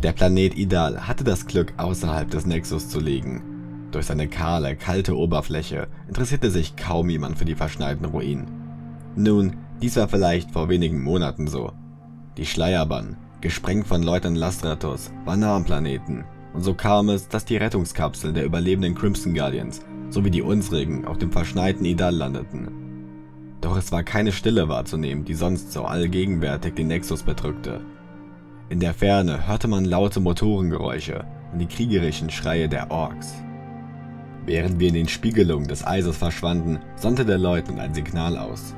Der Planet Idal hatte das Glück, außerhalb des Nexus zu liegen. Durch seine kahle, kalte Oberfläche interessierte sich kaum jemand für die verschneiten Ruinen. Nun, dies war vielleicht vor wenigen Monaten so. Die Schleierbahn, gesprengt von Leutnant Lastratus, war nah am Planeten, und so kam es, dass die Rettungskapseln der überlebenden Crimson Guardians sowie die unsrigen auf dem verschneiten Idal landeten. Doch es war keine Stille wahrzunehmen, die sonst so allgegenwärtig den Nexus bedrückte. In der Ferne hörte man laute Motorengeräusche und die kriegerischen Schreie der Orks. Während wir in den Spiegelungen des Eises verschwanden, sandte der Leutnant ein Signal aus.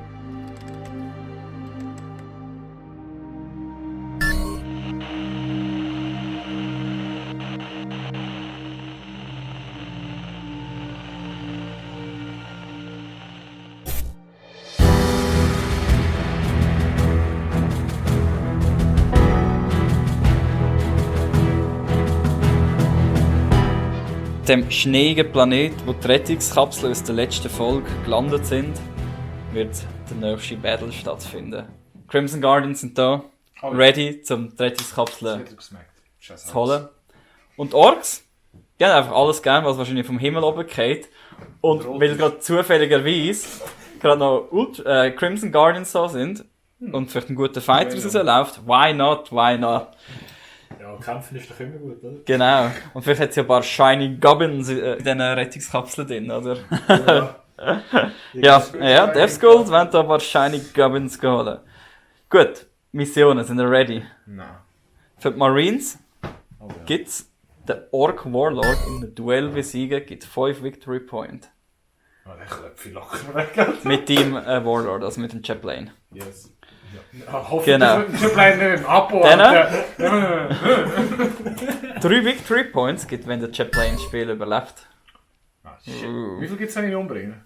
Dem schneeigen Planet, wo die Rettungskapseln aus der letzten Folge gelandet sind, wird der nächste Battle stattfinden. Crimson Guardians sind da, ready, um die Rettungskapseln zu holen. Und die Orks, die haben einfach alles gern, was wahrscheinlich vom Himmel oben geht. Und weil gerade zufälligerweise gerade noch Crimson Guardians da sind und vielleicht ein guter Fighter rausläuft, why not? Ja, kämpfen ist doch immer gut, oder? Genau. Und vielleicht hat es ja ein paar Shiny Goblins in diesen Rettungskapseln drin, oder? Ja, Death's Gold wollen da ein paar Shiny Goblins holen. Gut, Missionen, sind wir ready? Nein. Für die Marines Oh, ja. gibt es den Orc Warlord in einem Duell besiegen, gibt 5 Victory Point. Oh, der Klöpfe locker weg. Mit dem Warlord, also mit dem Chaplain. Yes. Ja, hoffentlich Genau. schon bleiben nicht im Abo. Dann, Alter. 3 Victory Points gibt, wenn der Chaplain das Spiel überlebt. Ah, shit. Wie viel gibt es, wenn ich ihn umbringe?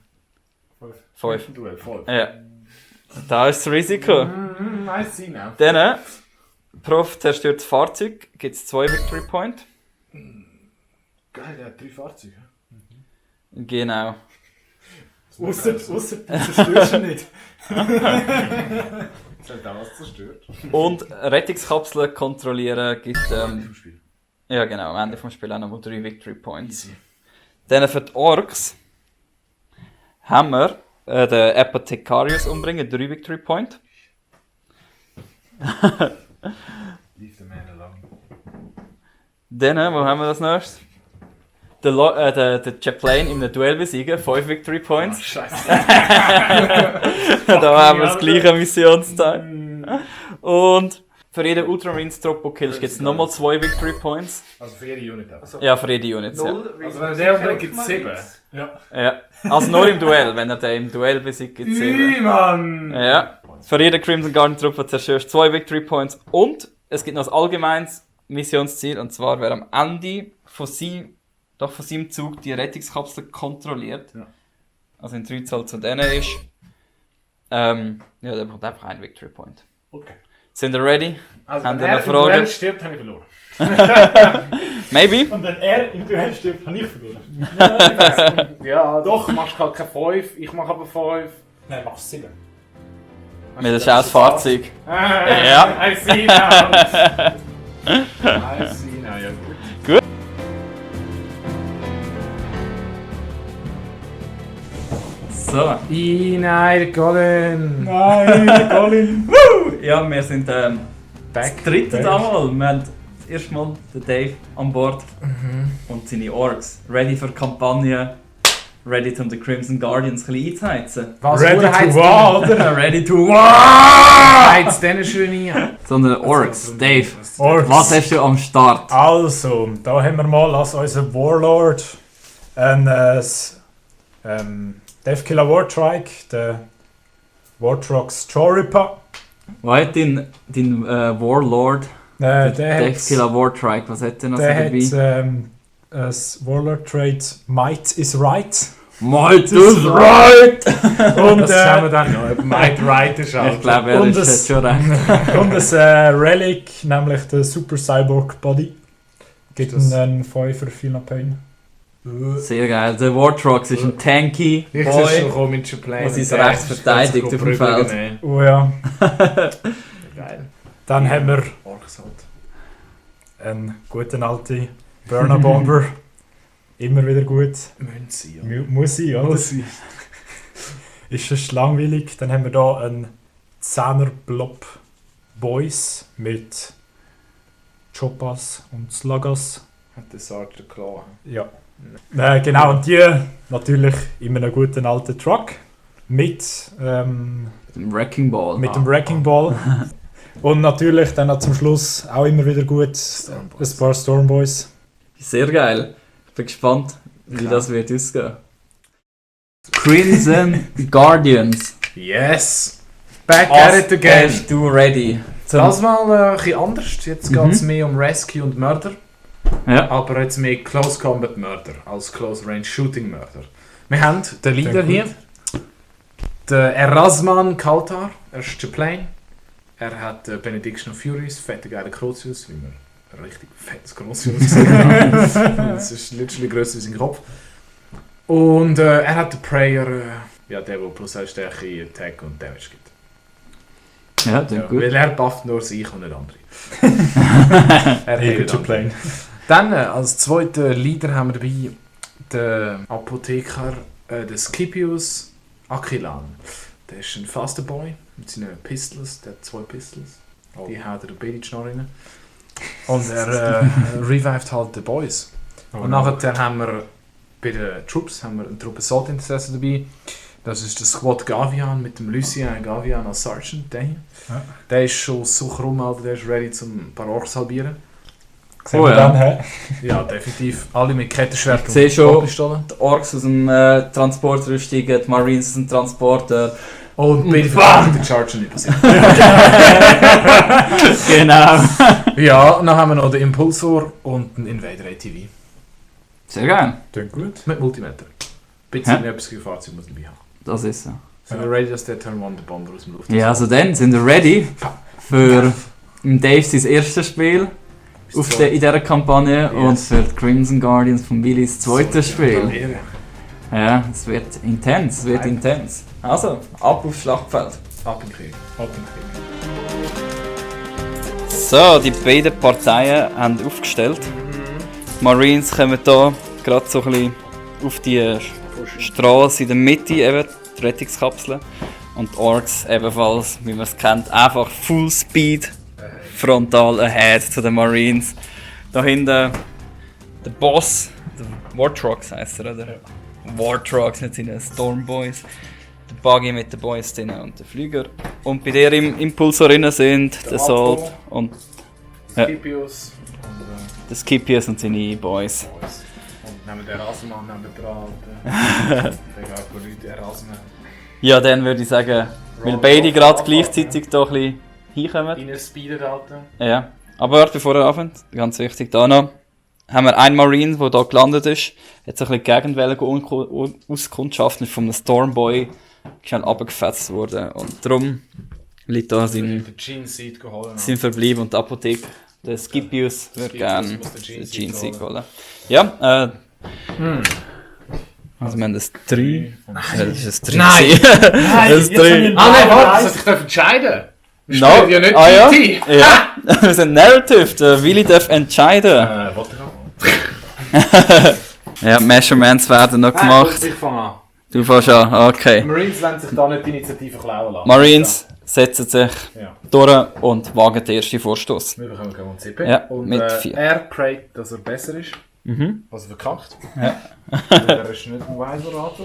5. Duell, 5. Ja. Da ist das Risiko. I see now. Dann, Prof zerstört das Fahrzeug, gibt es 2 Victory Point. Geil, der hat 3 Fahrzeuge. Genau. Ausser du zerstörst ihn nicht. Jetzt hat auch was zerstört. Und Rettungskapseln kontrollieren gibt, Vom Spiel. ja genau, am Ende vom Spiel auch noch 3 Victory Points. Easy. Dann für die Orks haben wir den Apothecarius umbringen, 3 Victory Point. Leave the man alone. Dann, wo haben wir das nächstes? Der Chaplain in einem Duell besiegen, 5 Victory Points. Oh, Scheiße. Da haben wir das gleiche Missionsteil. Und für jeden Ultramarines Troppo Kills gibt es nochmal 2 Victory Points. Also für jede Unit auch. Ja, für jede Unit. Ja. Also wenn der andere gibt es 7. Ja. Ja. Also nur im Duell, wenn er den im Duell besiegt, gibt es 7. Mann! Ja. Für jeden Crimson Guardian Truppe zerstörst du 2 Victory Points. Und es gibt noch ein allgemeines Missionsziel, und zwar wer am Ende von seinem Zug die Rettungskapsel kontrolliert. Ja. Also in 3 Zahl zu denen ist. Ja, der braucht einfach einen Victory Point. Okay. Sind ihr ready? Also Haben wenn ihr er noch im Fragen? Duell stirbt, habe ich verloren. Maybe? Und wenn er im Duell stirbt, habe ich verloren. Ja, doch, machst halt keine 5, ich mache aber 5. Nein, machst 7. Mir das ist auch das Fahrzeug. Ja. I see now. I see now, ja gut. So. Nein, Colin. Nein, Colin. Ja, wir sind das dritte damals. Wir haben das erste Mal den Dave an Bord und seine Orks. Ready für die Kampagne. Ready, um die Crimson Guardians ein bisschen einzuheizen. Was Ready to war, oder? Ready to war! Heiz den schön hier. Sondern Orks. Dave, Orks. was hast du am Start? Also, da haben wir mal als unser Warlord ein Deathkiller Wartrike, der Wartrox Choripa. Was hat dein Warlord, Der Deathkiller Wartrike, was hat der noch so der dabei? hat ein Warlord-Trait Might is Right. Might is right! Und, Das schauen wir dann noch, ob Mike Wright ist. Ich glaube, er Und hat das- schon recht. und ein Relic, nämlich der Super Cyborg Body. Gibt Das- einen 5er Final Pain. Sehr geil. Der Wartrox ist ein tanky Ich sehe schon Boy, kommen, mit Plane. der sein Recht verteidigt auf dem Feld. Oh ja. Geil. Dann haben wir Orks halt. ein guter alter Burner Bomber. Immer wieder gut. Münzi, ja. Muss sein, oder? Muss sein. Ist es langweilig. Dann haben wir hier einen 10er Blob Boys mit Chopas und Slagas. Hat der Sartre klar. Ja. Genau, und die natürlich in einem guten alten Truck mit Dem Wrecking Ball. dem Wrecking Ball. Und natürlich dann auch zum Schluss auch immer wieder gut ein paar Stormboys. Sehr geil. Ich bin gespannt, wie das wird ausgehen. Crimson Guardians. Yes! Back at it again! Bist du ready? Das mal ein bisschen anders. Jetzt geht es mehr um Rescue und Murder. Ja. Aber jetzt mehr Close Combat Murder als Close Range Shooting Murder. Wir haben den Leader hier. Der Erasman Kaltar. Er ist Chaplain. Er hat Benediction of Furies, fette geile Crucius, wie man ein richtig fettes Crucius gesehen hat. Das ist literally grösser als sein Kopf. Und er hat den Prayer, der plus 1 Stärke, Attack und Damage gibt. Ja, das ist gut. Weil er bufft nur sich und nicht andere. Er Hey, hat Plane. Dann als zweiten Leader haben wir dabei den Apotheker, den Scipius Aquilan. Der ist ein faster Boy mit seinen Pistols, der hat 2 Pistols. Die haut er durch beide Schnorren rein. Und er revived halt die Boys. Und nachher haben wir bei den Troops einen Truppe Assault Intercessor dabei. Das ist der Squad Gavian mit dem Lucien Gavian als Sergeant. Der hier. Ja. Der ist schon so krumm, Alter, der ist ready zum ein paar Orks halbieren. Sehen wir dann, hä? Ja, definitiv. Alle mit Kettenschwertern Ich sehe schon Pistolen. die Orks aus dem Transportrüstung, die Marines aus dem Transporter. Und beide verfolgen den Charger nicht passiert. Genau. Ja, und dann haben wir noch den Impulsor und den Invader ATV. Sehr geil. Klingt gut. Mit Multimeter. Bisschen etwas für Fahrzeug muss dabei haben. Das ist so. Sind wir ready, dass der Turn 1 den Bomber aus dem Luft Ja, also dann sind wir ready für Dave sein erstes Spiel in dieser Kampagne und für die Crimson Guardians von Billys zweites Spiel. Ja, es wird intens, Also, ab aufs Schlachtfeld. Ab in den Krieg. So, die beiden Parteien haben aufgestellt. Die Marines kommen hier gerade so ein bisschen auf die Straße in der Mitte, eben, die Rettungskapseln. Und die Orks ebenfalls, wie man es kennt, einfach Full Speed, frontal ahead zu den Marines. Da hinten der Boss, der Wartrucks heisst er, oder? Wartrucks mit seinen Stormboys. Der Buggy mit den Boys drin und der Flüger. Und bei der im Impulsor drin sind der Salt und Scipius der Scipius und seine Boys. und nehmen den Rasenmann neben dran. Der geht Leute Erasmus. Ja, dann würde ich sagen, weil beide gerade gleichzeitig hier ein bisschen hinkommen. Inner Speeder, Alter. Ja, aber warte, bevor er anfängt, ganz wichtig, da noch, haben wir einen Marine, der hier gelandet ist, jetzt ein bisschen Gegenwelle auskundschaften, ist von einem Stormboy schnell runtergefetzt worden und darum liegt da sein Gene-Seed geholt. Verbleib und die Apotheke. Der Scipius würde gerne muss den den Gene Gene Seed holen. Ja, also wir haben das 3. Das ist das 3. Nein! Das ist 3. Ah nein, warte, das ich entscheiden. Wir No. spielen ja nicht Ja. GT. Ja, wir sind Narrative, der Willi darf entscheiden. Warte noch. Ja, Measurements werden noch gemacht. Ich fange an. Du fährst an, okay. Marines lassen sich da nicht die Initiative klauen lassen. Marines setzen sich Ja. durch und wagen den ersten Vorstoß. Wir bekommen keinen CP. Ja, und mit 4. er prayt, dass er besser ist. Mhm. Also verkackt. Ja. Er ist nicht ein weiser Rater.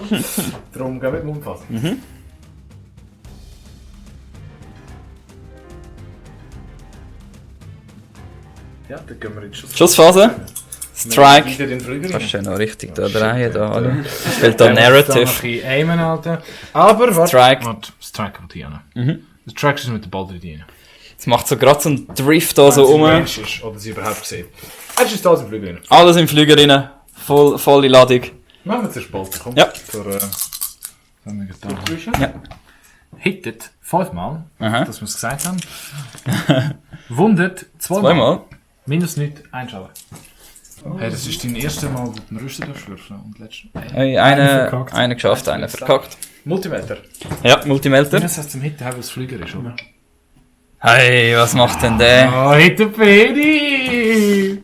Darum gehen wir mit dem Umfassen. Mhm. Ja, dann gehen wir in die Schussphase. Strike. Wieder den Flügel Kannst du ja noch richtig da shit, drehen. Da, ja. oder? Spielt da Narrative. Aimen, Alter. Aber warte. Strike. Warte, Strike kommt hier an. Mhm. Der Strike ist mit der Ball drin. Jetzt macht so gerade so einen Drift da so Wenn sie um. Range ist, oder sie überhaupt sieht. Er ist da im Flügel rein. Alles im Flüger rein. Volle Ladung. Machen wir zuerst Bolter, komm. Ja. Für, haben wir getan. Ja. Hittet 5-mal, Aha. dass wir es gesagt haben. Wundet 2-mal. Zweimal. Minus nicht, einschauen. Hey, das ist dein erstes Mal, wo du den Rüster würfeln und letztes. Hey, verkackt. eine geschafft, eine verkackt. Multimeter. Ja, Multimelter. Das heißt zum Hitten, weil es Flüger ist, oder? Hey, was macht denn der? Oh, Hitte Pedi!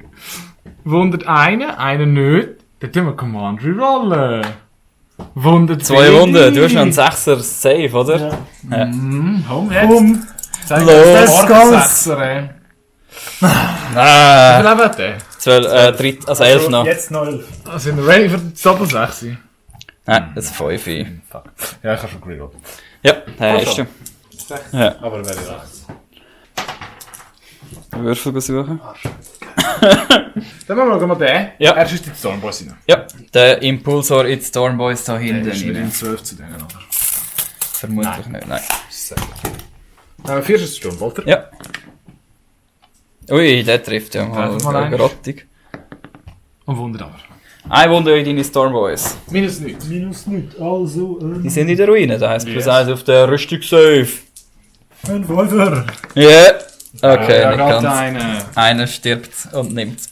Wundert einen nicht. Dann tun wir Command rerollen. Wundert 2 Wunden, du hast noch einen 6er Safe, oder? Ja. Ja. Home jetzt. Bumm. Zeig Los. uns den Let's go. Ork-Sechser, ey. Wie Ah, viel hat der? 12, 3, also 11 noch. Jetzt noch 11. Sind wir ready für die Doppel-6? Nein, das ist 5. Fuck. Ja, ich habe schon gerollt. Ja, der hast du. Ja, Aber wäre rechts. Würfel suchen. Dann machen wir mal den. Ja. Er ist die Stormboys rein. Ja, der Impulsor in die Stormboys da hinten. Der ist mit rein. den 12 zu denen, oder? Vermutlich nicht, nein. 4 ist Sturmbolter. Ja. Ui, der trifft ja mal Treffen wir einen. grottig. Und Wunder aber. Ein Wunder in deine Stormboys. Minus nichts. Minus nicht. Also Die sind in der Ruine, da heisst plus 1 auf der Rüstungssafe. ein Wolfer. Ja. Okay, Ja, nicht gerade ganz. eine. Einer stirbt und nimmt's.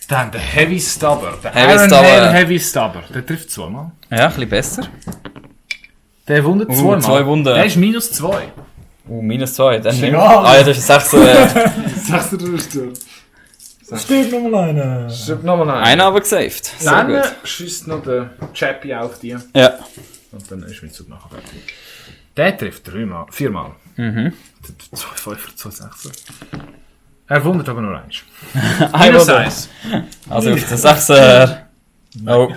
Dann der Heavy Stubber. Der Heavy Iron Stubber. Hair Heavy Stubber. Der trifft 2 Mal. Ja, ein bisschen besser. Der wundert 2 Mal. 2 Wunder. Der ist minus 2. Minus 2, dann nimm. egal. Ah ja, das ist 6 wert. Sagst du, du bist du? Stirb nochmal einen. Schreib nochmal einen. Einer aber gesaved. Sehr Dann gut. schießt noch der Chappie auf die. Ja. Und dann ist mein Zug nachher fertig. Der trifft 4 Mal. Mhm. 2 5er, 2 6er. Er wundert aber nur eins. Ein Minus Wunder. 1. Also auf der 6er. Oh.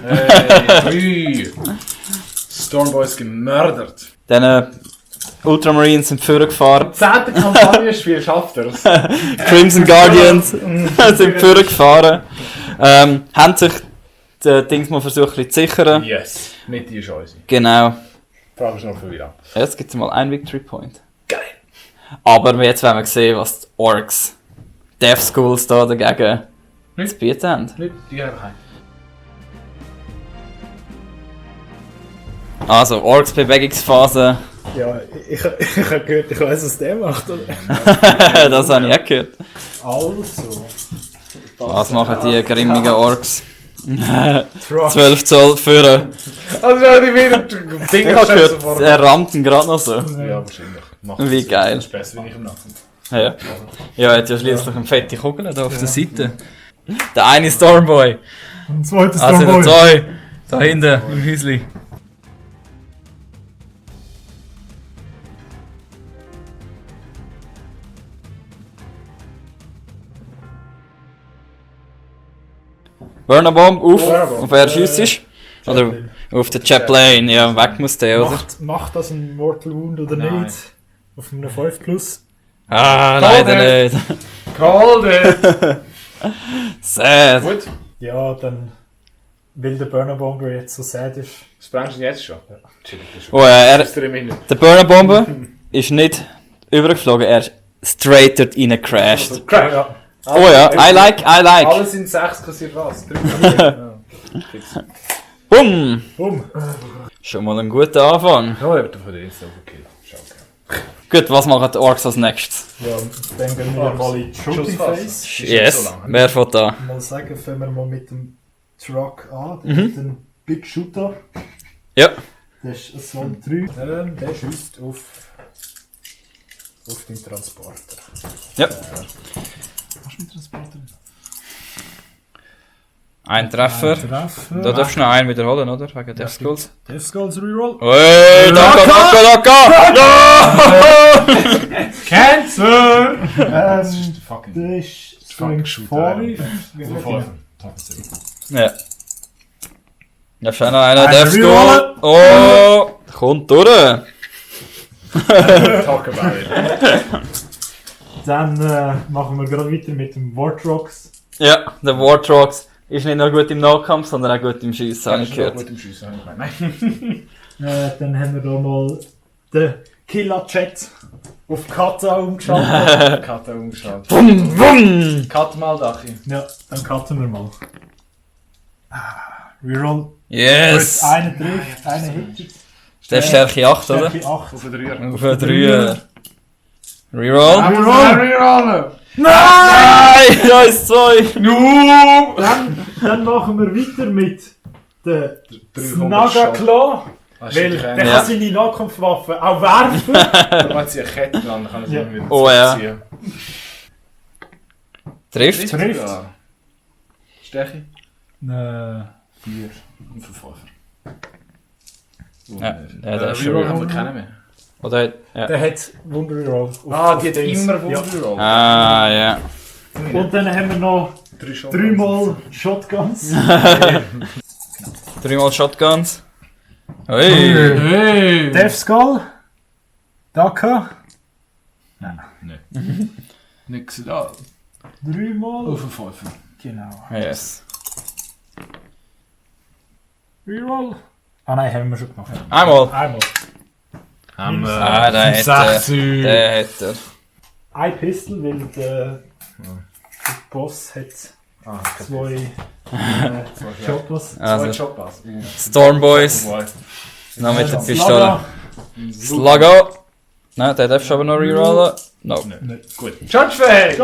Hey, Stormboys gemördert. Dann Ultramarines sind vorgefahren. 10. Kampagnenspiel schafft er es. Crimson Guardians sind vorgefahren. Haben sich die Dings mal versucht ein bisschen zu sichern. Yes. Nicht die Chance. Genau. Die Frage ist noch für wieder. Jetzt gibt es mal einen Victory Point. Geil. Aber jetzt werden wir sehen, was die Orks, Death Schools da dagegen zu bieten haben. Nicht die einfach ein. Also, Orks Bewegungsphase. Ja, ich habe gehört, ich weiss, was der macht, oder? Das habe ich auch gehört. Also. Was machen die grimmigen Orks? Truck. 12 Zoll führen. Also, ja, die wieder Ich Dinge habe gehört, er rammt ihn gerade noch so. Ja, wahrscheinlich. Macht Wie geil. Das ist besser, wenn ich im Nacken. Ja, ja, hat ja schließlich eine fette Kugel da auf der Seite. Der eine Stormboy. Ein zweites Also der Stormboy. 2. Da hinten im Häusli. Burner Bomb auf, auf wer schießt? Oder auf der Chaplain, ja, weg muss der, oder? Macht das ein Mortal Wound oder Nein. nicht? Auf einem 5 Plus? Ah, leider nicht. Called it! Sad. Gut. Ja, dann. Weil der Burner Bomber jetzt so sad ist. Sprengst du ihn jetzt schon? Ja. Chillig, das ist Oh, er, ist er im Inneren. der Burner Bomber ist nicht übergeflogen, er ist straight dort reingecrashed. Crash! Ja. Oh ja, I like. Alles in 6 kassiert was? 3. Bumm! Bumm. Schon mal ein guter Anfang. Ja, ich habe von dir jetzt overkill. Schau, okay. Gut, was machen die Orks als nächstes? Ja, dann gehen wir mal in die Shooting Schussphase. Phase. Ist nicht Yes, so lang. wer fährt da? Mal sagen, fangen wir mal mit dem Truck an. Das ist ein Big Shooter. Ja. Das ist ein Soul 3. Der schießt auf den Transporter. Ja. Hast du den Transporter? Ein Treffer. Treffer. Da darfst du noch einen wiederholen, oder? Wegen Death Skulls. Death Skulls Reroll. Hey, Daka! Cancer! Das Fucking. ist Fucking Shooter. 5. Ja. Da ist noch einer Ein Death Skull. Reroll. Oh, kommt durch. Talk about it. Dann machen wir gerade weiter mit dem Wartrox. Ja, der Wartrox ist nicht nur gut im Nahkampf, sondern auch gut im Schiessen, habe ich gehört. Mit dem Schiessen, nein. Dann haben wir da mal den Killer-Chat auf Kata umgeschaltet. Karte umgeschaut. Bum, bum! Cut mal, Dachi. Ja, dann cutten wir mal. Reroll. Yes! Einer trifft, einer hittet. Der ist Stärke 8, oder? Stärke 8. Auf den Dreier. Auf 3. Reroll. Reroll! Nein! Da ist 2! Dann machen wir weiter mit der 300 Naga Claw. Weil der der kann seine Nahkampfwaffe auch werfen. wenn sie eine Kette dran, dann kann er sie Ja. immer wieder Oh ja. ziehen. Trifft. Trifft. Ja. Stärke? 4. Und für 5. Ja, der ist schon Reroll haben wir wieder. keinen mehr. Oder, ja. Der hat Wunderroll. Die hat immer Wunderroll. Ah, ja. Und dann haben wir noch 3 Shots. 3-mal Shotguns. 3-mal Shotguns. Ui. Hey! Death Skull. Daka. Nix da. 3-mal. Auf den 5. Genau. Yes. Reroll. Ah nein, haben wir schon gemacht. Einmal. Einmal. Haben wir. Ah, der hat er. Der hat er. Ein Pistol, weil der Boss hat 2 Choppers. Also, Choppers. Stormboys. Noch mit der Pistole. Sluggo. Nein, der darfst du aber noch rerollen. No. Gut. Charge-fähig!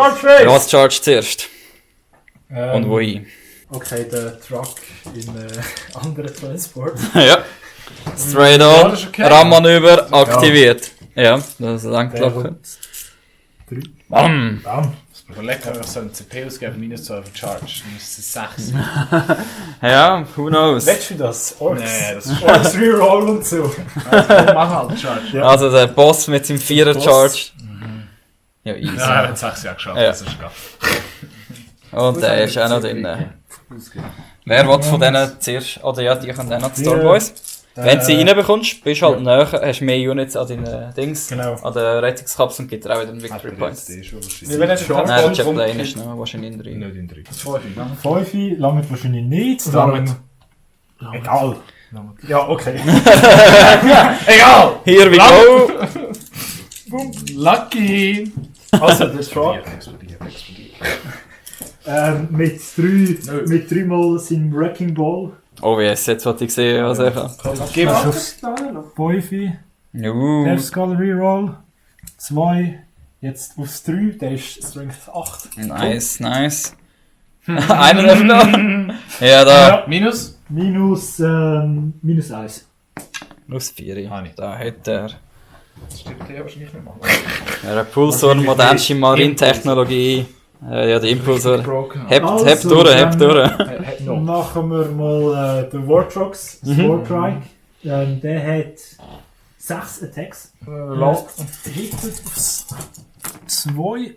Was charge zuerst? Und wohin? Okay, der Truck in anderen Transport. Ja. Straight Ja, on. das ist okay. RAM-Manöver aktiviert. Ja, das ist eine Glocke. Bam! Bam. Überlegt, ob wir so einen CP ausgeben, minus 2 für Charge. Dann ist es 6. Ja, who knows? Willst du das? Orks. Nee, das ist Orks Reroll und so. Mach halt Charge. Ja. Also der Boss mit seinem 4er Boss. Charge. Ja, easy. Ja, er hat 6 ja geschafft. Ja. Das ist geil. Und der ist auch noch drin. Wer will von denen zuerst? Oder ja, die können dann noch die Stormboys. Wenn du sie reinbekommst, bist du halt näher, hast mehr Units an deinen Dings, Genau. an den Rettungskapseln und gibt dir auch wieder einen Victory Point. Wie wenn er Schon. Nein, der Nein, Chaplain ist noch wahrscheinlich in 3. Nicht in 3. Das ist 5. 5 lange wahrscheinlich nicht. Lange. Darum- Egal. Ja, okay. Egal! Here we go! Lucky! Also, der Truck Explodiert. mit 3-mal seinem Wrecking Ball. Oh yes, jetzt wollte ich sehen, was er kann. Gib mal. 5. Uh, Death Skull Reroll. 2. Jetzt aufs 3. Der ist Strength 8. nice, nice. Einer darf noch. Ja, da. Minus? Minus 1. Plus 4. Habe ich. Da hat er. Das stimmt ja wahrscheinlich nicht mal. Ja, ein Pulsor, modernste Marine-Technologie. Ja, der Impulsor. Broken. Heb Also, durch, dann- heb durch. Dann machen wir mal den Wartrox, das Wartrike. Der hat 6 Attacks. Hittet aufs 2.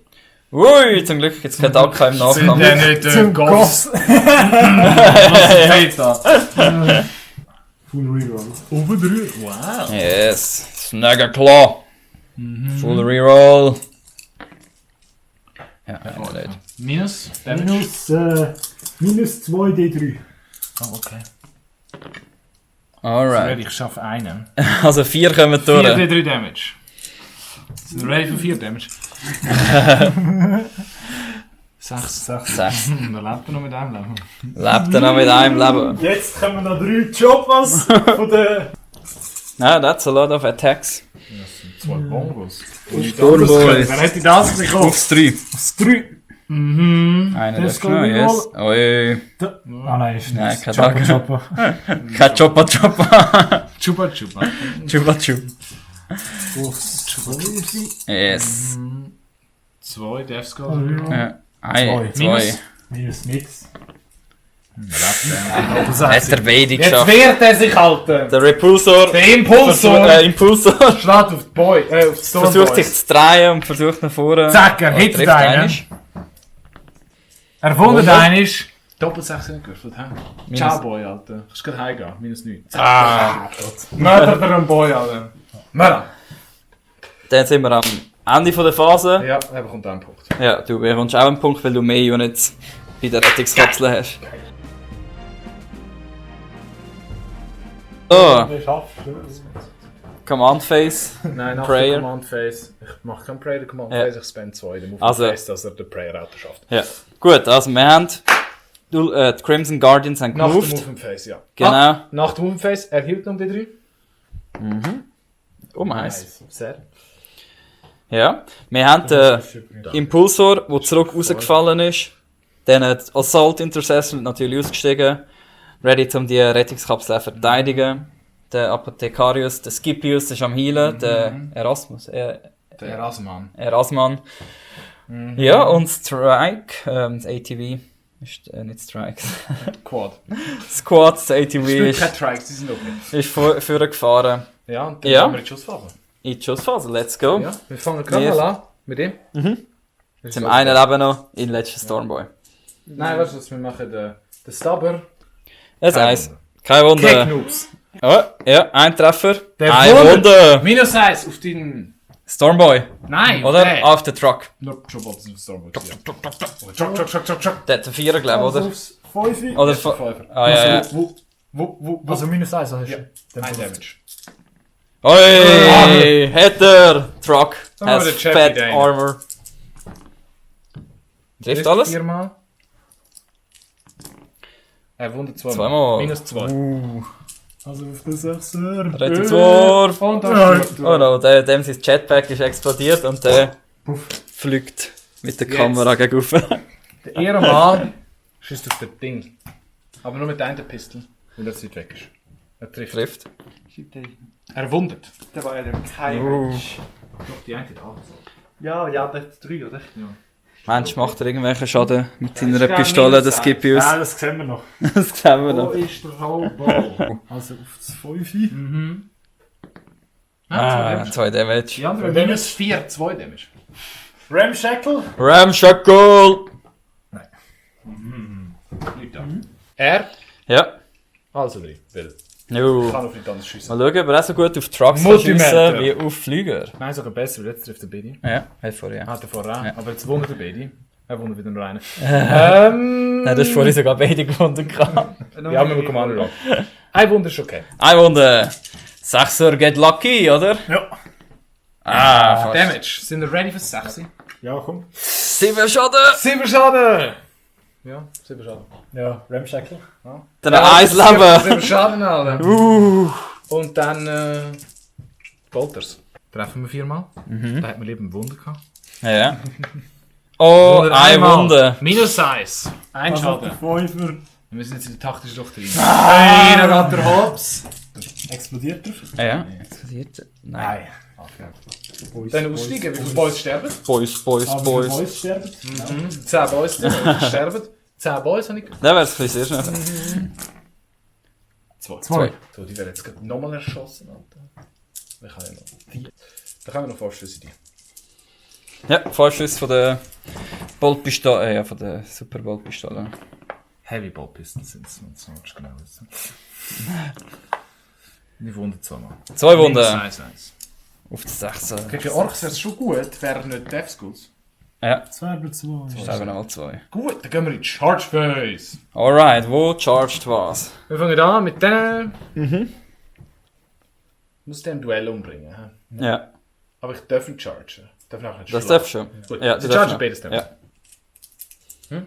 Ui, zum Glück gibt es keinen Daka im Nachkampf. nicht Zum Goss. Was da? Full Reroll. Wow. Yes, Snagger Claw. Full Reroll. Ja, einer nicht. Minus? Damage? Minus 2 D3. Oh, okay. Alright. Ich schaffe einen. Also 4 kommen 4 durch. D3 Damage. Sind wir ready für 4 Damage? 6. 6. Dann lebt er noch mit einem Leben. Lebt er noch mit einem Leben? Jetzt kommen noch 3 Choppers von der. No, that's a lot of attacks. Das sind 2 Bongos. Stormboys. Wer hätte das bekommen? Aufs 3. Das 3. Einer Das darf kann noch, ich yes. Ui. Ah nein, ist Nein, nicht. kein Chopper, Tag. Chopper. Kein Choppa Choppa. Chupa Chupa. Chupa Chup. Aufs 2. Yes. 2 Death Skull. Ja. Ein, Zwei. 2. Minus nix. Hat der beide Jetzt geschafft. wehrt er sich halten! Der Repulsor. Der Impulsor! Impulsor. Schlägt auf die Boy, auf die Stormboys. Versucht sich zu drehen und versucht nach vorne. Zack, er Und hittet trifft einen. einmal. Er wundert einen ist. Doppelt 6 nicht gewürfelt, hä? Minus- Ciao, Boy, Alter. Kannst du gleich heimgehen. Minus 9. Ah. Mördert er einen Boy, Alter. Mörder! Dann sind wir am Ende der Phase. Ja, er bekommt einen Punkt. Ja, du bekommst auch einen Punkt, weil du mehr Units bei der Rettungskapsel hast. So, Wie schaffst du das? Command Phase. Nein, nach Prayer. der Command Phase. Ich mache keinen Prayer, der Command Ja. Phase, ich spend 2. Der Move Also- Phase, dass er den Prayer Auto schafft. Ja. Gut, also wir haben die Crimson Guardians haben Nach dem gemoved. Move Phase, ja. Genau. Ah, nach dem Move Phase, er hielt noch die 3. Oh, nice. Sehr. Ja. Wir haben den Impulsor, der zurück rausgefallen ist. Dann hat Assault Intercessor natürlich ausgestiegen. Ready, um die Rettungskapsel zu verteidigen. Der Apothekarius, der Scipius ist am Healen. Der Erasmus. Der Erasman. Erasman. Ja, und Strike, das ATV, Ist nicht Strikes. Quad. Squads, ATV Keine ist, Trikes, die sind okay. ist vorher gefahren. Ja, und dann Ja. haben wir in die Schussphase. In die Schussphase, let's go. Ja, wir fangen gerade Wir- mal an mit dem. Zum einen Leben noch in letzten Stormboy. Nein, weißt du was, wir machen den Stubber. Das Kein Eis. Wunder. Kein Wunder. Kicknoobs. Oh, ja, ein Treffer. Der Ein Wunder. Wunder. Minus 1 auf deinen... Stormboy. Nein, Oder? der. Auf den Truck. Nur schon bald auf Starbucks. Truck. Der hat einen Vierer, glaube ich, oder? Aufs 5. Oder Fünfer. von. Ah, ja, ja. Wo? Also minus 1 hast du. Ja. Dann Ein 50. Damage. Oi! Hat er! Truck. Dann Has haben wir den Chappy fat da rein. armor. Trifft alles? 4-mal. Er wundert 2-mal. Zweimal. Minus 2. Also auf den 6er. Rettungswurf. Und dann ist Oh no, dem sein Jetpack ist explodiert und der fliegt mit der Kamera gegen rauf. der Ehrenmann schießt auf das Ding. Aber nur mit einer Pistole, weil er nicht weg ist. Er trifft. Trifft. Er wundert. Der war ja der kein Mensch. Doch, die eine hat auch. Ja, der hat 3, oder? Mensch, macht er irgendwelchen Schaden mit seiner ist Pistole, gar das nicht gibt uns. Ja, das sehen wir noch. Das sehen wir Wo noch. ist der Robo? Also auf das 5. Mhm. Ah, 2 Damage. Die andere minus 4, 2 Damage. Ramshackle. Ramshackle! Nicht da. Er, Ja. also drin, weil Jo. ich kann auf nicht anders schiessen. Mal schauen, ob er auch so gut auf Trucks kann Multimeter. schiessen wie auf Flüger. Nein, sogar besser, weil jetzt trifft der Bedi. Ja, hat vorher. Hat er vorher auch. Ja. Aber jetzt wundert der Bedi. Er wundert wieder nur einen. Nein, das ist vorher sogar beide gewonnen. Ja, wir bekommen alle noch. Ein Wunder ist okay. Ein Wunder. 6er get lucky, oder? Ja. Ah, fast. Damage. Sind wir ready für 6? Ja, komm. 7 Schaden! 7 Schaden! Ja, 7 Schaden. Ja, Ramshackle. Dann 1 Leben! 7 Schaden, Alter. Und dann Bolters. Treffen wir 4-mal. Da hat man lieber ein Wunder gehabt. Ja. Oh, ein Wunder. Minus 1. Ein Also Schaden. auf den 5er. Wir müssen jetzt in die taktische Doktrin. Hey, da geht der Hops. Explodiert er? Ja. Explodiert. Nein. Boys, Dann aussteigen, wie viele Boys sterben? Boys, Boys, Aber Boys. Boys sterben. 10 Boys sterben. 10 Boys habe ich gehört. Dann wäre es ein bisschen sehr schnell. 2. So, die werden jetzt gerade nochmal erschossen, Alter. Dann kann ich noch 4. Da können wir noch Vorschüsse die. Ja, Vorschuss von der Boltpistole. Ja, von der Super Boltpistole. Heavy Ball Pistols sind es, wenn es noch genau wissen. Die Wunder 2-mal. 2 Wunder. 1-1. Auf die 16. Gegen Orks wäre es schon gut, wären nicht Death Schools. Ja, 2/2. sterben nochmal 2. Gut, dann gehen wir in Charge Phase. Alright, wo charged was? Wir fangen an mit denen. Ich muss den Duell umbringen. He? Ja, Aber ich darf nicht chargen. Ich darf nachher nicht das schlagen. darfst du schon. Gut, Ja, sie du darfst chargen beides schon. dann.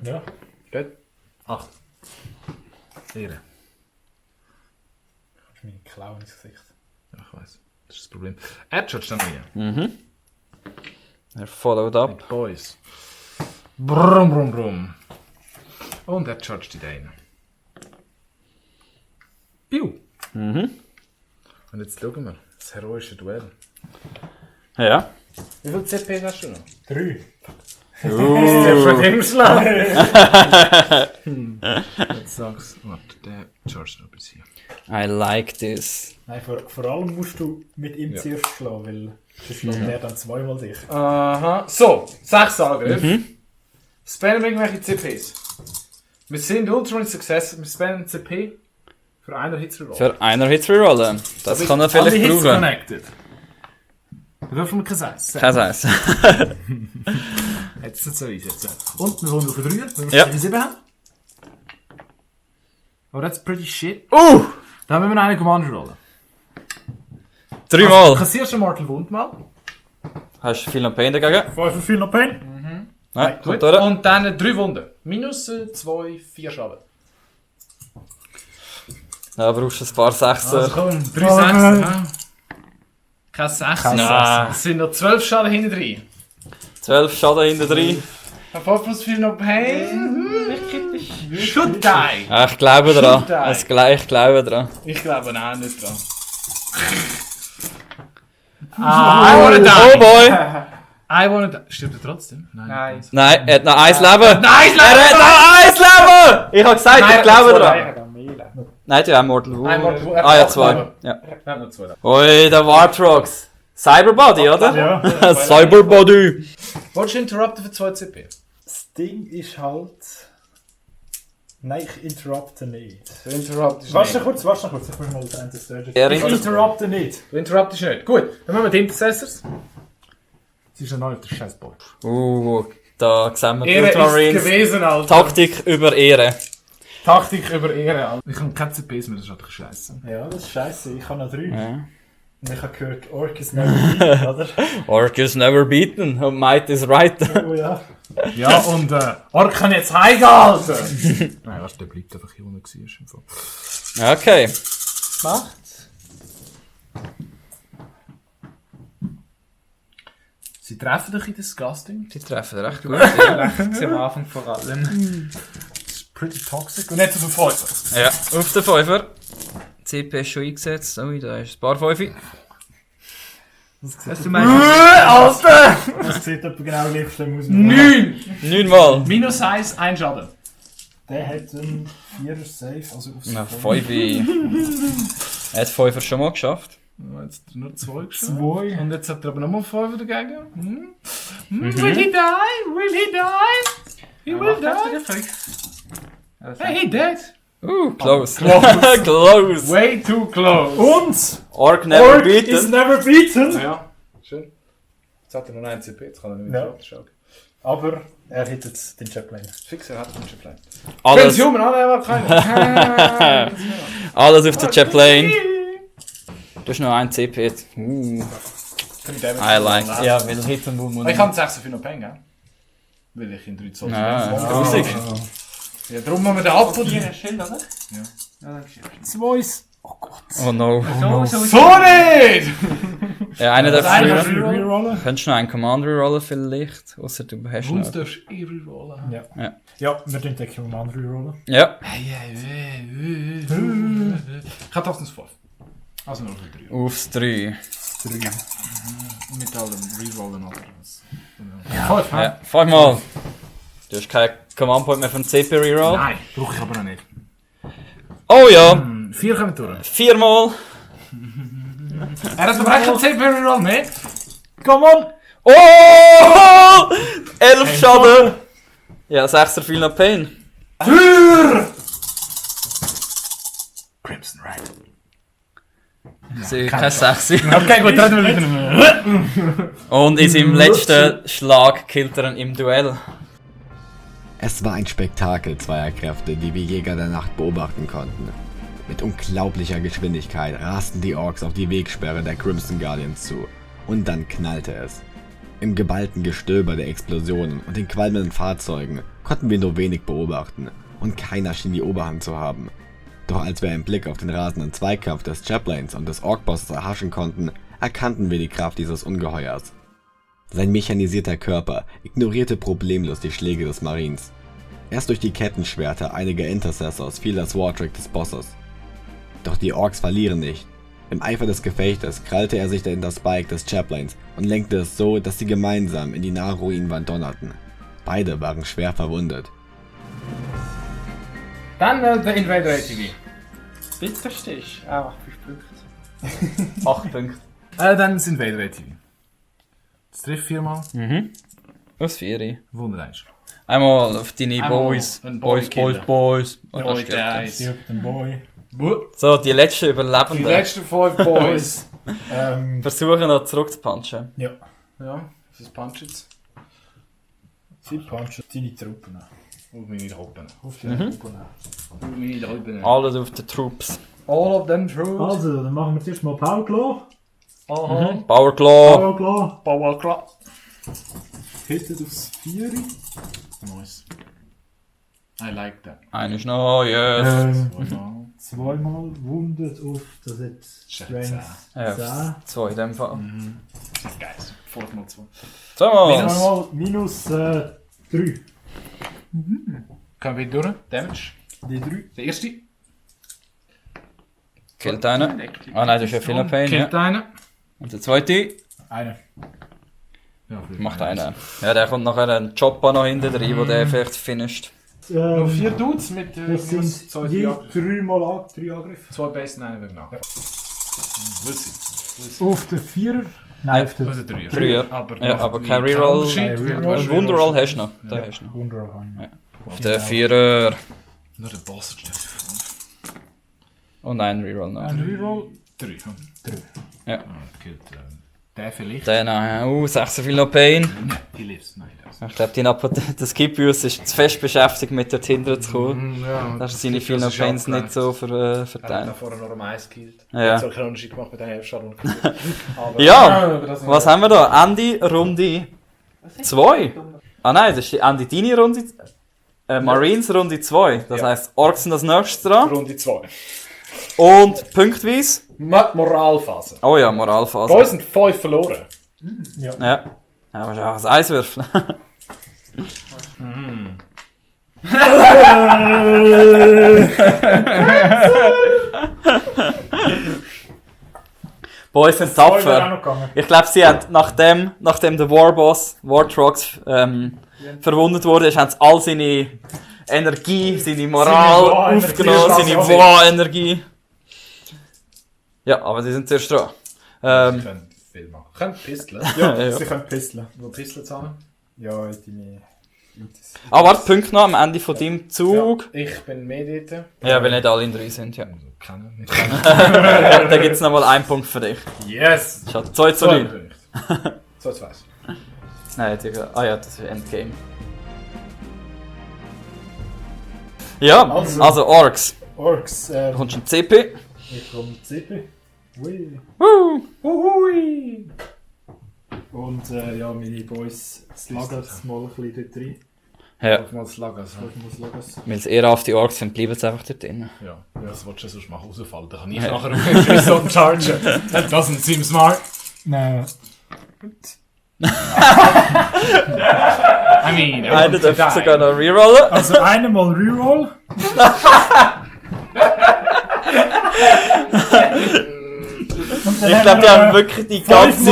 Ja. Ja. Gut. 8. Ehre. Das ist meine Klaue ins Gesicht. Ja, ich weiss. Das ist das Problem. Er chargt dann wieder. Er followed up. Mit Boys. Brumm, brumm, brumm. Und er chargt die einen. Piu. Und jetzt schauen wir. Das heroische Duell. Ja. Wie viel CP hast du noch? 3. Der von dem Schlag. Jetzt sag's. Warte, der chargt noch bis hier. I like this. Nein, vor allem musst du mit ihm zuerst schlagen, weil sonst schlägt er dann zweimal dich. Aha. So, 6 Angriffe. Spannen irgendwelche CPs. Wir sind Ultra in Success. Wir spannen CP für einer Hitze Für einer Hit rerollen. Das kann er vielleicht brauchen. connected. Wir dürfen wir kein Eis. Kein Eis. Jetzt ist es so easy. Und wir holen auf den 3er, wenn wir Ja. 7 haben. Oh, that's pretty shit. Dann müssen wir einen Commander rollen. 3 Mal. Kassierst du Mortal Wound mal? Hast du viel noch Pain dagegen? 5 für viel noch Pain. Nein, kommt Gut. durch. Und dann 3 Wunden. Minus 2, 4 Schaden. Ja, brauchst du ein paar Sechser. Also komm, 3 Sechser. Kein 6. Nein. Es sind noch 12 Schaden hinten drin. 12 Schaden hinten drin. 5 plus 4 noch Pain. Should die. Ja, ich glaube dran. Should Ich glaube dran. Ich glaube auch nicht dran. I wanna die. Oh boy! Einwohner. Stirbt er trotzdem? Nein. Nein, er hat noch 1 Leben. Nein, Er hat noch 1 Leben! Ich hab gesagt, ich glaube dran. Nein, Gamela. Nein, du hast Mortal Wound. Nein, Mortal Wound. Ah ja, 2. Ja. Er hat noch 2. Ui, der Wartrox. Cyberbody, oder? Ja. Cyberbody. Wolltest du interrupten für 2 CP? Das Ding ist halt... Nein, ich interrupte nicht. Du interruptest Warte nicht. noch kurz. Ich muss mal den Surgery. Er Ich ist- interrupte nicht. Du interruptest nicht. Gut, dann machen wir die Intercessors. Sie ist noch neu auf der Scheißboard. Da sehen wir die Ehre ist Ultramarines. gewesen, Alter. Taktik über Ehre. Taktik über Ehre, Alter. Ich habe keine CPs mehr, das ist halt scheiße. Ja, das ist scheiße. Ich habe noch 3. Ja. Und ich habe gehört, Orc is never beaten, oder? Orc is never beaten and might is right. Oh ja. Ja, und Ork kann jetzt heimgehalten! Nein, warte, der bleibt einfach hier, wo er war. Im Fall. Okay. Macht's. Sie treffen dich in Disgusting. Die treffen recht gut. Sie am Anfang vor allem. Das ist pretty toxic. Und jetzt auf den Feuer. Ja, auf den Fünfer. CP ist schon eingesetzt. Oh, da ist ein paar Fünfe. Was du meinst? Alter! Das sieht etwa genau gleich schlimm aus. 9! 9 Mal. Minus 1, 1 Schaden. Der hat einen 4er Safe, also aufs Na, 5. Er hat 5 schon mal geschafft. Jetzt hat er nur 2 geschafft. 2. Und jetzt hat er aber nochmal 5 dagegen. Will he die? Will he die? He will die. Hey, he dead. Close. Close. Way too close. Und Orc never Orc is beaten. never beaten. Ja, schön. Jetzt hat er noch 1 CP, jetzt kann er nicht mehr Ja. schauen. Aber er hittet den Chaplain. Fix, er hat den Chaplain. Alles, Pension, er war keine. alles auf der Chaplain. Du hast noch 1 CP. I like. Ja, weil Hitten wo Ich kann 6 für noch Peng, gell? Weil ich in 3 Zoll Ah, Musik. Ja, darum machen wir den Apfel. Ein Schild, oder? Ja. Ja, danke schön. 2. Oh no. So So nicht! Ja, einer der einer früher. kann rerollen. Könntest du noch einen Commander rollen vielleicht? Außer du hast Uns noch. darfst du rerollen. Ja. Ja, wir tun den Commander rerollen. Ja. Ich habe 5. Also nur für 3. Aufs 3. Mit allem rerollen oder was? Ja. 5, Ja. 5 Mal. Du hast keinen Command Point mehr vom CP Reroll. Nein, brauche ich aber noch nicht. Oh ja. 4 kommen durch. 4 Mal. Er hat aber echt kein CP Reroll, ne? Come on! Oh! 11 Schaden. Ja, 6er viel noch Pain. Crimson Red. Sie kein 6. Okay, gut, reden wir wieder. Und in seinem letzten Schlag killt er ihn im Duell. Es war ein Spektakel zweier Kräfte, die wir Jäger der Nacht beobachten konnten. Mit unglaublicher Geschwindigkeit rasten die Orks auf die Wegsperre der Crimson Guardians zu. Und dann knallte es. Im geballten Gestöber der Explosionen und den qualmenden Fahrzeugen konnten wir nur wenig beobachten und keiner schien die Oberhand zu haben. Doch als wir einen Blick auf den rasenden Zweikampf des Chaplains und des Ork-Bosses erhaschen konnten, erkannten wir die Kraft dieses Ungeheuers. Sein mechanisierter Körper ignorierte problemlos die Schläge des Marines. Erst durch die Kettenschwerter einiger Intercessors fiel das Wartrick des Bosses. Doch die Orks verlieren nicht. Im Eifer des Gefechtes krallte er sich in das Spike des Chaplains und lenkte es so, dass sie gemeinsam in die nahe Ruinenwand donnerten. Beide waren schwer verwundet. Dann der Invader ATV. Bitterste ist auch 5 Punkte. 8 Punkte. Dann das Invader ATV. Das trifft 4 Mal. Was 4? Wunderbar. Einmal auf deine Einmal Boys. einen Boy Boys. killen. Und Boy dann stirbt er. dies. Stirbt den Boy. So, die letzten Die Überlebenden letzten 5 Boys. versuchen noch zurückzupunchen. Ja. Ja, das ist Punch jetzt. Sie punchen deine Truppen an. Auf meine Truppen. Auf die Truppen an. Auf meine Truppen. Alles auf den Troops. All of them true. Also, dann machen wir zuerst mal Power Claw. Power Claw. Power Claw. Power Claw. Hittet aufs 4. Nice. I like that. Einer ist noch, yes. Wow. Zweimal wundet auf, das jetzt Strength Ja, 10. 2 in dem Fall. Geil. 5 mal 2. Zweimal. Zweimal minus 3. Können wir durch? Damage. Die 3. Der erste. Killt einen. Ah nein, das ist ja viel Pain. Killt Ja. einen. Und der zweite. Eine. Macht einen. Ja, der kommt nachher ein Chopper noch hinten rein, wo der vielleicht finisht. Noch 4 Dudes mit Das sind je 3 Angriffe. 2 Base, nein, wegen nach. Auf den 4er? Nein, auf den Also 3. 3, ja, aber kein Reroll. Ein Wunderroll hast du noch. Den hast du noch. Wunderroll. Auf den 4er. Nur der Boss steht 5. Und ein Reroll noch. Ein Reroll? 3. Ja. Gilt der vielleicht? Der noch. 6 viel noch Pain. Nein, die lives. Nein, das. Ich glaube, der Skipius ist zu fest beschäftigt, mit dort hinten zu kommen. Ja, Da sind seine vielen Pains nicht so Er hat verteilt. noch vorher noch um 1 gekillt. Ja. Hat so einen Unterschied gemacht mit den Hälften. Ja, was haben wir da? Ende Runde 2. Ah nein, das ist die Ende deine Runde. Marines Runde 2. Das Ja. heisst, Orks sind als nächstes dran. Runde 2. Und punktweise. Moralphase. Oh ja, Moralphase. Bei uns sind 5 verloren. Ja. Ja, aber schon das Eiswürfel. Boys sind tapfer. Ich glaube, sie haben, nachdem der Warboss, Wartrox, verwundet wurde, haben sie all seine Energie, seine Moral aufgenommen, seine War-Energie. Ja, aber sie sind zuerst dran. Sie können viel machen. Können Pisteln. Ja, Ja. sie können pisteln. Wo Pisteln zahlen? Ja, deine... Ah, warte, Punkt noch am Ende von deinem Zug. Ich bin mehr dort. Ja, weil nicht alle in 3 sind, ja. Also, kennen, nicht Da gibt es nochmal einen Punkt für dich. Yes! Schaut 2 zu 9. Punkte. So, jetzt weiss ich. Nein, ah ja, das ist Endgame. Ja, also Orks. Orks, Du kommst ein CP. ich komme CP. Ui. Uhui! Und ja, meine Boys slagen mal ein bisschen dort rein. Ja, Mal das Lager. Ich muss schauen. weil es eher auf die Orks sind, bleiben sie einfach dort drin. Ja, was willst du sonst machen? Rausfallen? Da kann ich nachher auf den Prison chargen. That doesn't seem smart. Nein. I mean, Einer darf sogar noch rerollen. Also einmal Reroll. Ich glaube, die haben wirklich die ganze...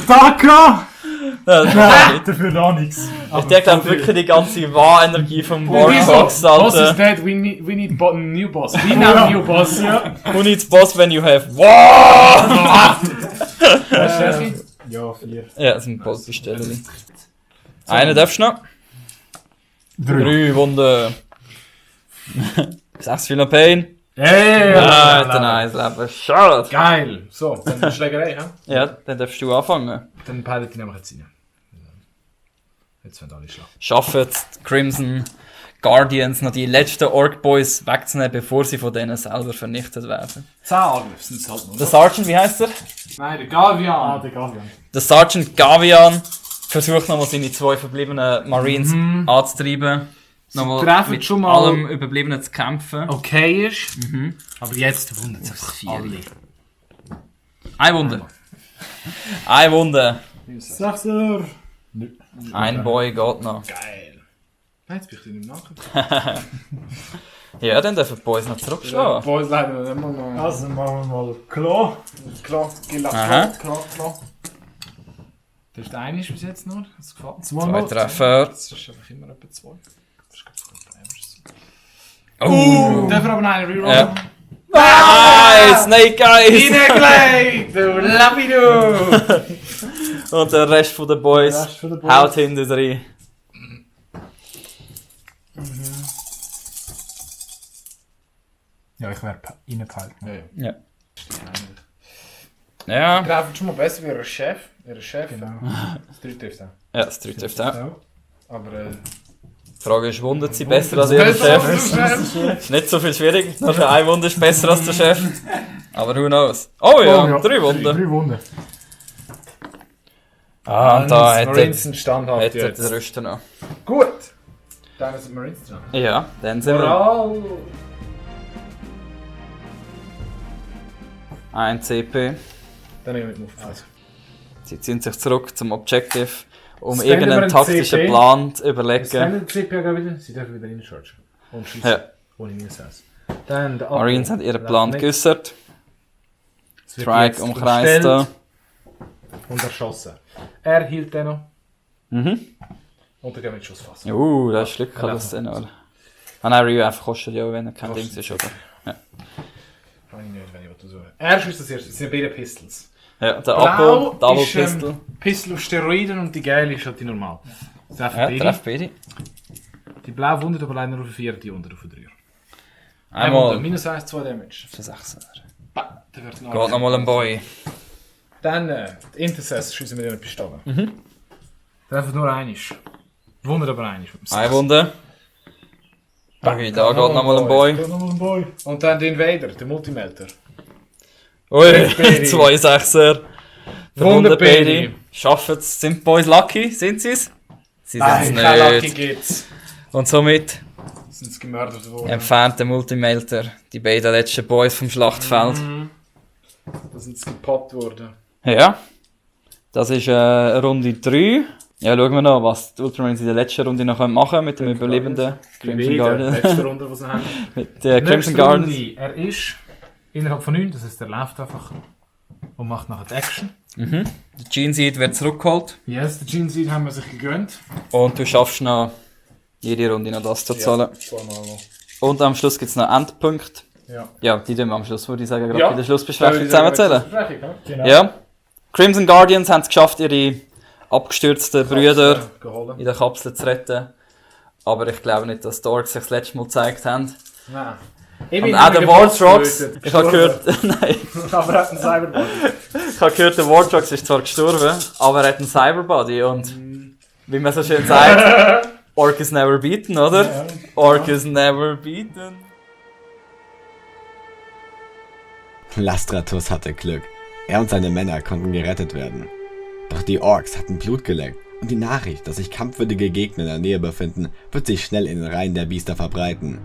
Taka! Ja, das ist nicht. Dafür da nichts. Ich denke, die haben wirklich die ganze War-Energie vom Wieso? Warboss. Boss is Alter. dead, we need new boss. We need a new boss. Who needs boss when you have War? Ja, 4. Ja, das sind Bossbestellungen. Einer darfst du noch. 3 Wunden. 6 viel noch Pain. Hey! Alter, nice Leben. Schade. Geil! So, dann die Schlägerei, hä? Ja, dann darfst du anfangen. Dann peilen die nämlich jetzt rein. Jetzt werden alle schlagen. Schaffen die Crimson Guardians noch die letzten Orc Boys wegzunehmen, bevor sie von denen selber vernichtet werden. 10 Angriff sind es halt noch. Der Sergeant, wie heißt er? Nein, der Gavian! Der Gavian. Der Sergeant Gavian versucht nochmal seine 2 verbliebenen Marines anzutreiben. Nochmal treffen mit schon mal- allem Überbliebenen zu kämpfen. Okay ist. Aber jetzt wundert sich das Vieri. Eine Wunde. Eine Wunde. 6er. Ein Boy geht noch. Geil. Nein, jetzt bin ich nicht im Nacken. Ja, dann dürfen die Boys noch zurückschlagen. Boys leider nicht mal noch. Also machen wir mal Klo. Klar, Gilla, Aha. klar. Das ist der eine bis jetzt noch. Das gefällt mir. 2 Treffer. Das ist einfach immer etwa 2. Das ist ganz gut. Oh! Darf er aber noch einen Reroll? Ja. Nice! Snake Eyes! Reingelegt! Du Lapidu! Und der Rest von den Boys Rest von den Boys. haut hinten rein. Ja, ich wäre reingepeilt. Ja. Ja. Greifen schon mal besser wie ihr Chef. Ihr Chef. Genau. Das 3 trifft auch. Ja, das 3 trifft auch. Aber Die Frage ist, wundert sie besser als ihr Chef? Ist nicht so viel schwierig. Nur schon eine Wunde ist besser als der Chef. Aber who knows? Oh ja, 3 Wunden. 3 Wunden. Ah, und da hätte Marines sind standhaft der jetzt. Rüster noch. Gut. Dann sind Marines dran. Ja, dann sind wir. Moral. Ein CP. Dann nehme ich mit auf. Sie ziehen sich zurück zum Objective, um Spenden wir irgendeinen ein taktischen CP? Plan zu überlegen. den CPA wieder. Sie dürfen wieder reinchargen. Und schießen. Ja. Ohne Minus. Dann der Marines haben ihren Plan geäußert. Es wird Strike jetzt umkreist da. umstellt. und erschossen. Er hielt den noch. Mhm. Und dann gehen wir in die Schussfassung. Das ist Glück gehabt, dass den noch. Nein, Ryu einfach kostet ja, wenn er kein Ding ist, oder? Ja. Kann ich nicht, wenn ich was suche. Er schießt das erste. Das sind beide Pistols. Ja, der Apo, Double ist, Pistol. Pistol auf Steroiden und die geile ist halt die normal. Das treffen Ja, beide. treff beide. Die blaue wundert aber leider auf 4, die unter auf 3. Einmal. Minus 1, 2 Damage. Für 16. Bah, der wird noch. Geht nochmal ein Boy. Dann die Intercessor schießen mit einer Pistole. Treffen nur einisch. Wundert aber einisch. Eine Wunde. Okay, da geht nochmal ein Boy. Nochmal ein Boy. Und dann der Invader, der Multimelter. Ui, Beide. 2 Sechser. Wunder Verwundet beide. beide. Schaffen es. Sind die Boys lucky? Sind sie es? Sie sind es Kein Lucky nicht. gibt's. Und somit Sind sie gemördert worden. entfernt der Multimelter die beiden letzten Boys vom Schlachtfeld. Da sind sie gepoppt worden. Ja. Das ist Runde 3. Ja, schauen wir noch, was die Ultramarines in der letzten Runde noch machen können mit dem überlebenden Crimson Guardian. Letzte Runde, was sie haben. Mit der Crimson Nächste Guardians. Runde, er ist innerhalb von 9, das heißt, er läuft einfach und macht nachher die Action. Der Gene Seed wird zurückgeholt. Yes, den Gene Seed haben wir sich gegönnt. Und du schaffst noch jede Runde noch das zu zahlen. Zweimal noch. Und am Schluss gibt es noch Endpunkte. Ja. Ja, die tun wir am Schluss, würde ich sagen, gerade Ja. bei der Schlussbesprechung zusammenzählen. Genau. Ja. Crimson Guardians haben es geschafft, ihre abgestürzten Brüder Geholt. in der Kapsel zu retten. Aber ich glaube nicht, dass die Orks sich das letzte Mal gezeigt haben. Nein. Ich Und auch der Wartrox, ich habe gehört, nein, Aber er hat einen Cyberbody. ich habe gehört, der Wartrox ist zwar gestorben, aber er hat einen Cyberbody und wie man so schön sagt, Orc is never beaten, oder? Orc is never beaten. Lastratus hatte Glück. Er und seine Männer konnten gerettet werden. Doch die Orks hatten Blut geleckt und die Nachricht, dass sich kampfwürdige Gegner in der Nähe befinden, wird sich schnell in den Reihen der Biester verbreiten.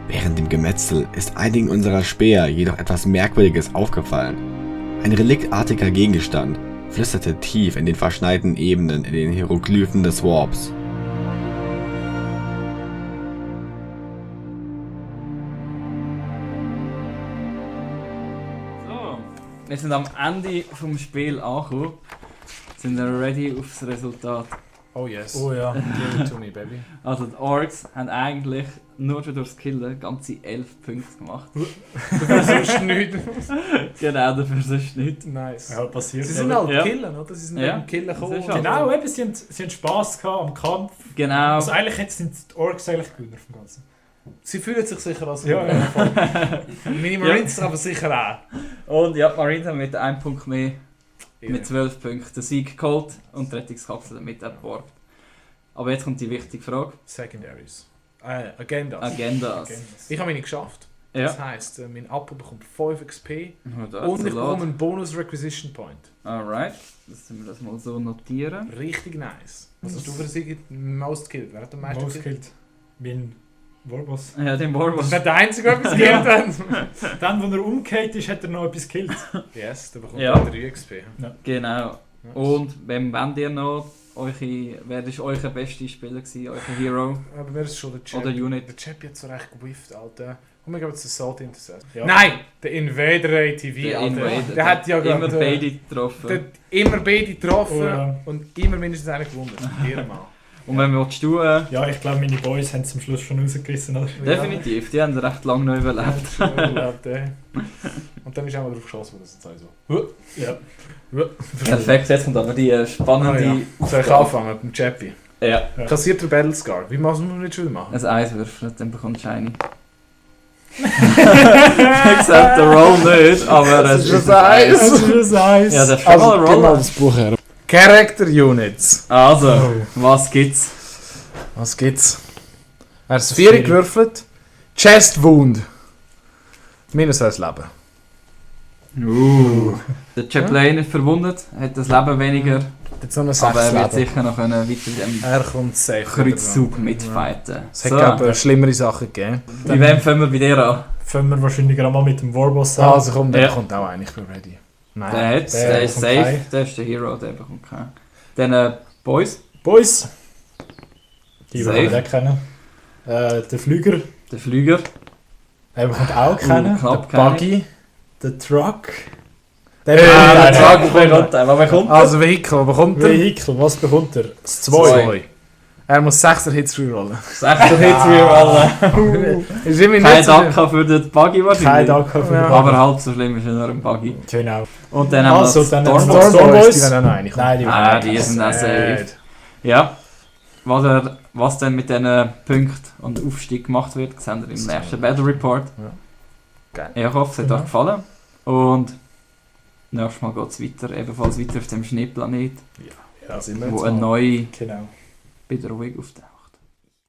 Während dem Gemetzel ist einigen unserer Späher jedoch etwas Merkwürdiges aufgefallen. Ein reliktartiger Gegenstand flüsterte tief in den verschneiten Ebenen in den Hieroglyphen des Warps. So, wir sind am Ende vom Spiel angekommen. Sind wir ready aufs Resultat. Oh yes. Oh ja. Give it to me, baby. Also die Orks haben eigentlich nur schon durchs Killen ganze 11 Punkte gemacht. Sonst nichts. Genau, dafür sonst nicht. Nice. Ja, passiert. Sie sind oder? halt Ja. killen, oder? Sie sind Ja. wegen Killen gekommen. Das ist halt Genau, eben, sie haben Spass gehabt am Kampf. Genau. Also eigentlich jetzt sind die Orks eigentlich Gewinner vom Ganzen. Sie fühlen sich sicher als Ja, ja. Meine Marines aber sicher auch. Und ja, die Marines haben mit 1 Punkt mehr, mit 12 Punkten, den Sieg geholt und die Rettungskapsel damit abgeworfen. Aber jetzt kommt die wichtige Frage. Secondaries. Agendas. Agendas. Ich habe meine geschafft. Ja. Das heisst, mein Apo bekommt 5 XP Und und ich bekomme einen Bonus Requisition Point. Alright, müssen wir das mal so notieren. Richtig nice. Was hast du für Sieg most killed? Wer hat am meisten Most gekillt? killed. Mein Warboss. Ja, den Das Warboss. ist nicht der Einzige, der etwas gekillt hat. Dann, wo er umgekehrt ist, hat er noch etwas gekillt. Yes, der bekommt Ja. 3 XP. Genau. Und wenn ihr noch wer ist euer bester Spieler gewesen, euer Hero Aber wer ist schon der Champ? oder Unit? Der Champ hat so recht gewifft, Alter. Komm, wir gehen jetzt Assault Intercessor. Ja. Nein! Der Invader ATV, Der Alter. Invader, Der hat ja immer gerade, beide getroffen. Der hat immer beide getroffen Oh, ja. und immer mindestens einen gewonnen. Viermal. Und wenn willst du Ja, ich glaube, meine Boys haben es zum Schluss schon rausgerissen. Oder? definitiv, die haben recht lange noch überlebt. Und dann ist einmal drauf geschossen, wo das jetzt so. Ja. Perfekt, jetzt kommt aber die spannende. Soll ich anfangen mit dem Chappy? Ja. Kassiert der Battlescar. Wie muss man nicht schon machen? Ein Eis würfeln, dann bekommt Shiny. Except der Roll nicht, aber es ist ein Eis. Das ist ein Eis. Ja, der ist schon mal ein Roll. das Buch her. Character Units. Also, was gibt's? Was gibt's? Er ist 4 gewürfelt. Chest Wound. Minus 1 Leben. Der Chaplain ist verwundet, hat das Leben weniger, Jetzt noch ein 6 aber er wird Leben. sicher noch weiter in Er kommt safe. dem Kreuzzug mitfighten. Es hat So, glaube schlimmere Sachen gegeben. bei wem fangen wir bei dir an? Fangen wir wahrscheinlich gerade mal mit dem Warboss an. Also komm, der Ja. kommt auch ein. Ich bin ready. Nein. Der hat's, der der ist bekommt safe, keinen. der ist der Hero, der bekommt keinen. Dann Boys, Boys. Die Safe. wir auch kennen. Der Flüger. der Flüger, Den bekommt auch kennen. knapp Der Buggy. Der Truck. Nein, Frage bekommt er. Was bekommt er? Also Vehikel, bekommt er? Vehikel, was bekommt er? Das 2. Er muss 6er Hits rerollen. 6 Hits rerollen. Ist immer Kein nicht so Danke für den Buggy Kein wahrscheinlich. Dank für Ja. den Aber halb so schlimm ist ja nur ein Buggy. Genau. Und dann haben wir Also, das dann Storm. haben wir Stormboys, die Stormboys. werden auch noch eine. Nein, die Ah, die sind auch safe. Ja. Was dann mit diesen Punkten und Aufstieg gemacht wird, sehen wir im nächsten Battle Report. Geil. Ich hoffe, es hat euch gefallen. Und nächstes Mal geht es weiter, ebenfalls weiter auf dem Schneeplanet, Ja, sind wir wo jetzt eine mal. neue Genau. Bedrohung auf der